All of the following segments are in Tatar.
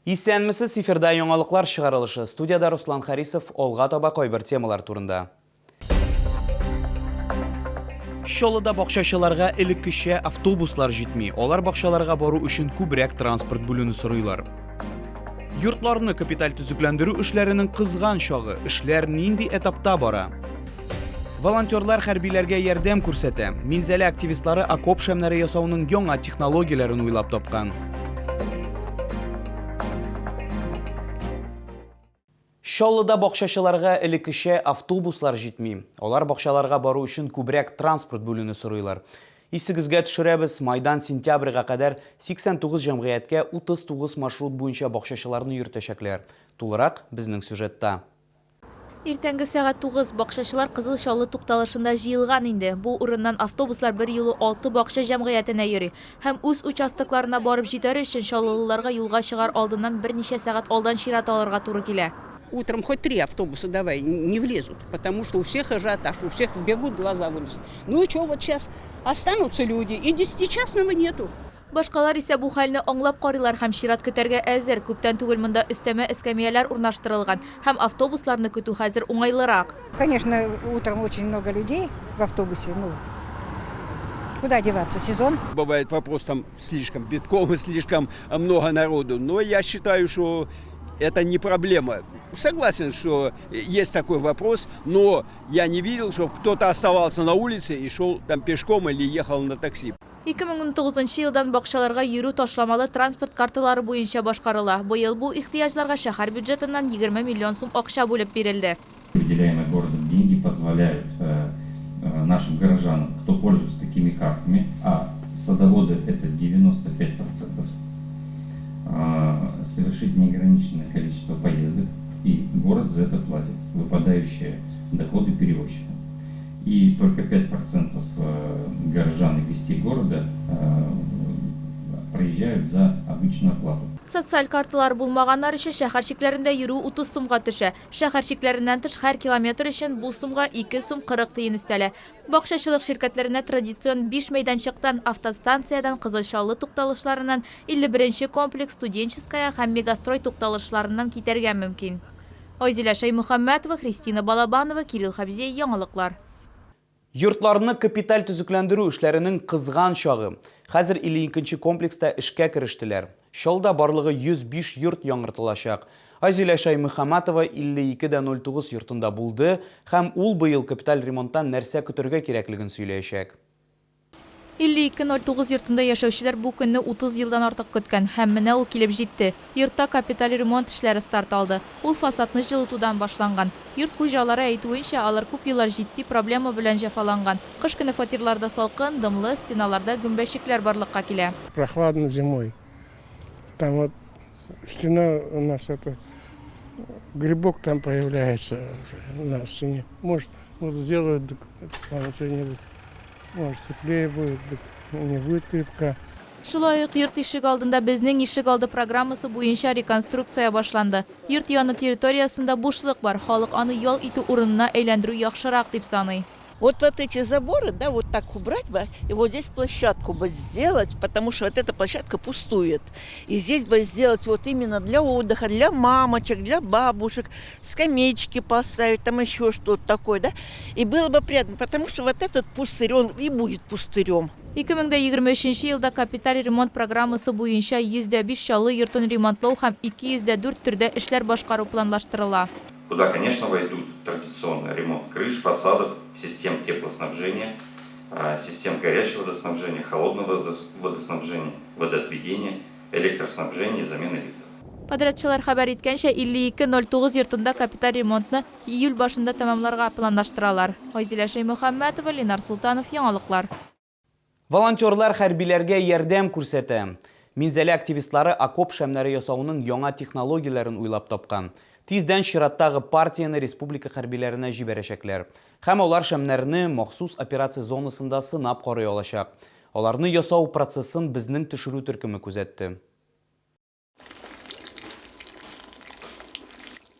Исәнмесез, эфирда яңалыклар чыгарылышы. Студиядә Руслан Харисов, алга таба кайбер темалар турында. Чаллыда бакчачыларга элеккечә автобуслар җитми. Алар бакчаларга бару өчен күбрәк транспорт бүлүне сорыйлар. Йортларны капиталь төзекләндерү эшләренең кызган чагы. Эшләр нинди этапта бара? Волонтерлар хәрбиләргә ярдәм күрсәтә. Минзәлә активистлары окоп шәмнәре ясауның яңа технологияләрен уйлап тапкан. Чаллыда бакчачыларга элеккечә автобуслар җитми. Алар бакчаларга бару өчен күбрәк транспорт бүлүне сорыйлар. Исегезгә төшерәбез, майдан сентябрьгә кадәр 89 җәмгыятькә 39 маршрут буенча бакчачыларны йөртәчәкләр. Тулырак безнең сюжетта. Иртәнге сәгать 9, бакчачылар Кызыл Чаллы тукталышында җыелган инде. Бу урыннан автобуслар берьюлы алты бакча җәмгыятенә йөри. Һәм үз участокларына барып җитәр өчен чаллылыларга юлга чыгар алдыннан берничә сәгать алдан чират алырга туры килә. Утром хоть три автобуса давай, не влезут, потому что у всех ажиотаж, у всех бегут, глаза вылезут. Ну и чё, вот щас останутся люди, и десятичастного нету. Башкалар исә бу хәлне аңлап карыйлар һәм чират көтәргә әзер. Күптән түгел монда өстәмә эскәмияләр урнаштырылган һәм автобусларны көтү хәзер уңайлырак. Конечно, утром очень много людей в автобусе, ну, куда деваться, сезон. Бывает вопрос там слишком битком, слишком много народу, но я считаю, что это не проблема. Согласен, что есть такой вопрос, но я не видел, чтобы кто-то оставался на улице и шел там пешком или ехал на такси. 2019 елдан бакчаларга йөрү ташламалы транспорт карталары буенча башкарыла. Быел бу ихтыяҗларга шәһәр бюджетыннан 20 миллион сум акча бүлеп бирелде. Выделяемые городом деньги позволяют э, э, нашим горожанам, кто пользуется такими картами, а садоводы это 95%, э, совершить неограниченное количество поездок, и город за это платит выпадающие доходы перевозчика. И только 5% э, горожан и гостей города э, проезжают за обычную оплату. Социаль карталар булмаганнар өчен шәһәр чикләрендә йөрү 30 сумга төшә. Шәһәр чикләреннән тыш һәр километр өчен бу сумга 2 сум 40 тиен өстәлә. Бакчачылык ширкәтләренә традицион биш мәйданчыктан, автостанциядән, Кызыл Чаллы тукталышларыннан, 51 нче комплекс, Студенческая һәм Мегастрой тукталышларыннан китәргә мөмкин. Айзилә Шәймөхәммәтова, Христина Балабанова, Кирилл Хәбзиев, Яңалыклар. Йортларны капиталь төзекләндерү эшләренең кызган чагы. Хәзер 52 нче комплекста эшкә керештеләр. Чаллыда барлыгы 105 йорт яңартылачак. Айзилә Шәймөхәммәтова 52 дә 09 йортында булды һәм ул быел капиталь ремонттан нәрсә көтәргә кирәклеген сөйләячәк. 5209 йортында яшәүчеләр бу көнне 30 елдан артык көткән. Һәм менә ул килеп җитте. Йортта капиталь ремонт эшләре старт алды. Ул фасадны җылытудан башланган. Йорт хуҗалары әйтүенчә, алар күп еллар җитди проблема белән җәфаланган. Кыш көне фатирларда салкын, дымлы, стеналарда гөмбәчекләр барлыкка килә. Прохладно зимой. Там вот стена у нас это, грибок там появляется на стене. Может, вот сделают, там что-нибудь. Может, теплее будет, не будет грибка. Шулай ук йорт ишегалдында Безнең ишегалды программасы буенча реконструкция башланды. Йорт яны территориясендә бушлык бар, халык аны ял итү урынына әйләндерү яхшырак дип саный. Вот вот эти заборы, да, вот так убрать бы, и вот здесь площадку бы сделать, потому что вот эта площадка пустует. И здесь бы сделать вот именно для отдыха, для мамочек, для бабушек, скамеечки поставить, там еще что-то такое, да. И было бы приятно, потому что вот этот пустырь, он и будет пустырем. 2023 елда капиталь ремонт программасы буенча 105 Чаллы йортын ремонтлау һәм 204 төрдә эшләр башкару планлаштырыла. Куда, конечно, войдут традиционно ремонт крыш, фасадов, систем теплоснабжения, систем горячего водоснабжения, холодного водоснабжения, водоотведения, электроснабжения и замена лифтов. Подрядчылар хәбәр иткәнчә, 5209 йортында капиталь ремонтны июль башында тәмамларга планлаштыралар. Айзилә Шәймөхәммәтова, Ленар Солтанов, Яңалыклар. Волонтерлар хәрбиләргә ярдәм күрсәтә. Минзәлә активистлары окоп шәмнәре ясауның яңа технологияләрен уйлап тапкан. Тиздән чираттагы партияне республика хәрбиләренә җибәрәчәкләр. Һәм алар шәмнәрне махсус операция зонасында сынап карый алачак. Аларны ясау процессын безнең төшерү төркеме күзәтте.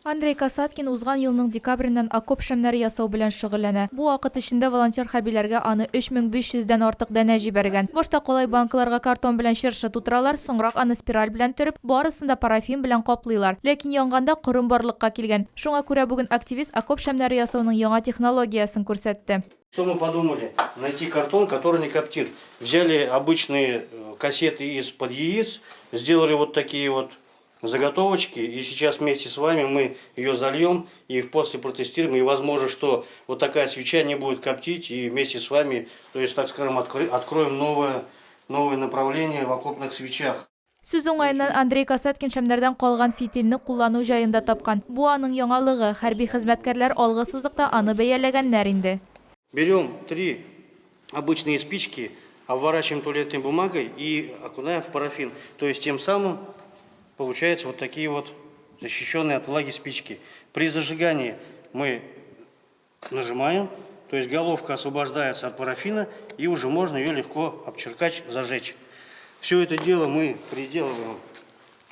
Андрей Касаткин узган елның декабреннән окоп шәмнәре ясау белән шөгыльләнә. Бу вакыт эчендә волонтер хәрбиләргә аны 3500 дән артык данә җибәргән. Башта калай банкаларга картон белән чыршы тутыралар, соңрак аны спираль белән төреп, барысын да парафин белән каплыйлар. Ләкин янганда корым барлыкка килгән. Шуңа күрә бүген активист окоп шәмнәре ясауның яңа технологиясен күрсәтте. Что мы подумали? Найти картон, который не коптит. Взяли обычные кассеты из-под яиц, сделали вот такие вот заготовочки, и сейчас вместе с вами мы ее зальем и после протестируем, и возможно, что вот такая свеча не будет коптить, и вместе с вами, то есть, так скажем, откроем новое, новое направление в окопных свечах. Сүз уңаеннан, Андрей Касаткин шәмнәрдән калган фитильне куллану җаен да тапкан. Бу аның яңалыгы, хәрби хезмәткәрләр алгы сызыкта аны бәяләгәннәр инде. Берем три обычные спички, обворачиваем туалетной бумагой и окунаем в парафин. То есть тем самым получаются вот такие вот защищенные от влаги спички. При зажигании мы нажимаем, то есть головка освобождается от парафина и уже можно ее легко об черкач зажечь. Все это дело мы приделываем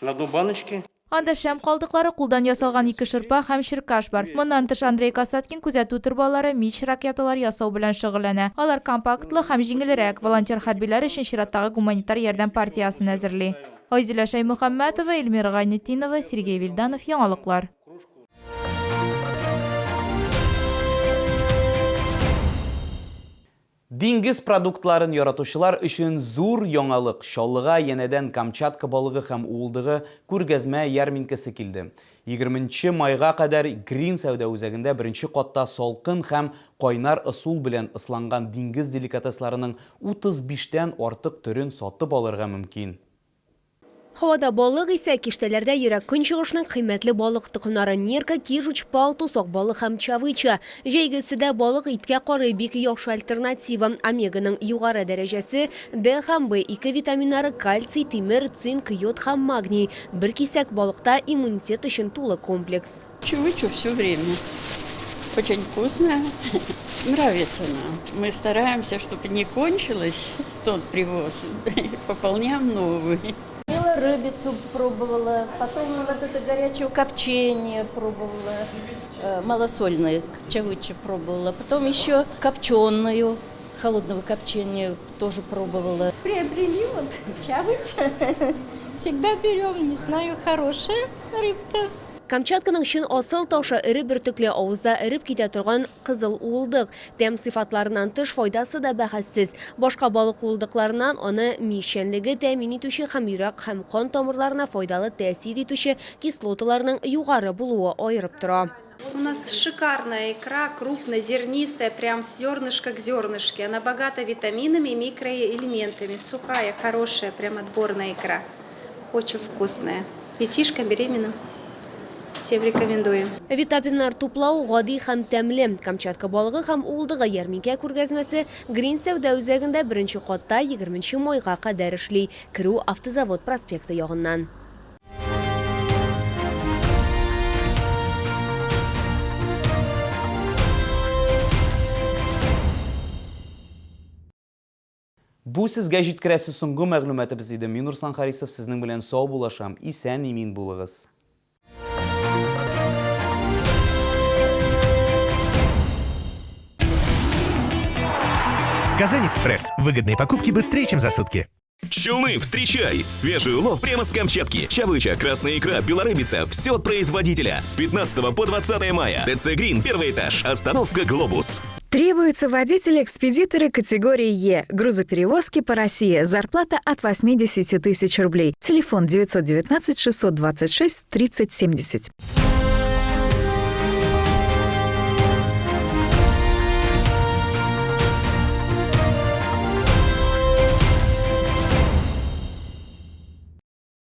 на дно баночки. Анда шәм калдыклары, кулдан ясалган ике шырпа һәм черкаш бар. Моннан тыш Андрей Касаткин күзәтү торбалары, мич ракеталар ясау белән шөгыльләнә. Алар компактлы һәм җиңелрәк. Волонтер хәрбиләр өчен чираттагы гуманитар ярдәм партиясен әзерли. Айзилә Шәймөхәммәтова, Эльмира Гайнетдинова, Сергей Вильданов, Яңалыклар. Диңгез продуктларын яратучылар өчен зур яңалык, Чаллыга янәдән Камчатка балыгы һәм уылдыгы күргәзмә-ярминкәсе килде. Егерменче майга кадәр Грин сәүдә үзәгендә беренче катта салкын һәм кайнар ысул белән ысланган диңгез деликатесларының 35 тән артык төрен сатып алырга мөмкин. Һавада балык исә, киштәләрдә Ерак Көнчыгышның кыйммәтле балык токымнары, нерка, кижуч, палтус, ак балык һәм чавыча. Җәйге эсседә балык иткә карый бик яхшы альтернатива. Омеганың югары дәрәҗәсе, Д һәм В2 витаминнары, кальций, тимер, цинк, йод һәм магний. Бер кисәк балыкта иммунитет өчен тулы комплекс. Чавычу все время. Очень вкусно. Нравится нам. Мы стараемся, чтобы не кончилось тот привоз. Пополняем новый. Ела рыбицу пробовала, потом вот это горячего копчение пробовала, э, малосольное чавыча пробовала, потом еще копченую, холодного копчения тоже пробовала. Приобрели вот чавыча. Всегда берем, не знаю, хорошая рыбка. Камчатканың чын асыл ташы эре бөртекле, авызда эреп китә торган кызыл уылдык. Тәм сыйфатларыннан тыш файдасы да бәхәссез. Башка балык уылдыкларыннан аны ми эшчәнлеге тәэмин итүче һәм йөрәк һәм кан тамырларына файдалы тәэсир итүче кислоталарның югары булуы аерып тора. У нас шикарная икра, крупнозернистая, прям с зернышка к зернышке. Она богата витаминами и микроэлементами. Сухая, хорошая, прям отборная икра. Очень вкусная. Детишкам, беременным всем рекомендуем. Витаминнар туплау гади һәм тәмле. Камчатка балыгы һәм уылдыгы ярминкә күргәзмәсе Грин сәүдә үзәгендә беренче катта 20 майга кадәр эшли. Керү Автозавод проспекты ягыннан. Бу сезгә җиткерәсе соңгы мәгълүматыбыз иде. Мин Руслан Харисов сезнең белән саубуллашам. Исән-имин булыгыз. Казань-Экспресс. Выгодные покупки быстрее, чем за сутки. Челны, встречай! Свежий улов прямо с Камчатки. Чавыча, красная икра, белорыбица. Все от производителя. С 15 по 20 мая. ТЦ Грин, первый этаж. Остановка «Глобус». Требуются водители-экспедиторы категории Е. Грузоперевозки по России. Зарплата от 80 тысяч рублей. Телефон 919 626 30 70.